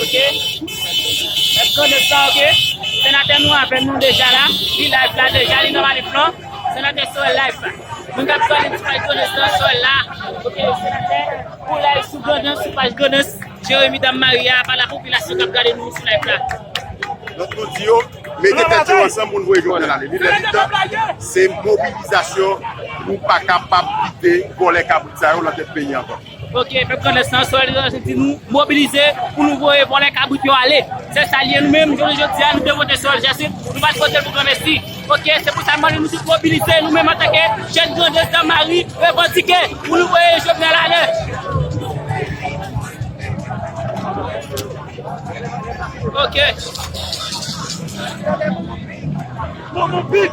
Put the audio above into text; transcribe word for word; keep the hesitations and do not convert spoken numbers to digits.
Ok. Pèp Grandans lan, ok. Senatè nou avè nou deja la. Li live la deja, li nan manif lan. Senatè Sorel live la. Moun k ap gade sou paj Grandans lan, Sorel la. Ok, senatè, ou live sou Grandans, sou paj Grandans. Jeremi Dam Mari a, pa la popilasyon k ap gade nou sou live la. Donk nou di yo, mete tèt yo ansanm pou n voye Jovenel ale. Li lè li tan, se mobilizasyon, nou pa kapab kite vòlè kabrit sa yo nan tèt peyi ankò. Ok, pèp Grandans lan, Sorel Jacinthe di nou mobilize pou nou voye vòlè kabrit yo ale. Se sa l ye, nou menm, jounen jodi a, nou te vote Sorel Jacinthe, nou pa t vote l pou Granmesi. Ok, se pou sa m mande nou tout mobilize, nou menm antanke jèn Grandans, Dam Mari, revandike pou nou voye Jovenel ale. Ok. Bon, bon, vit.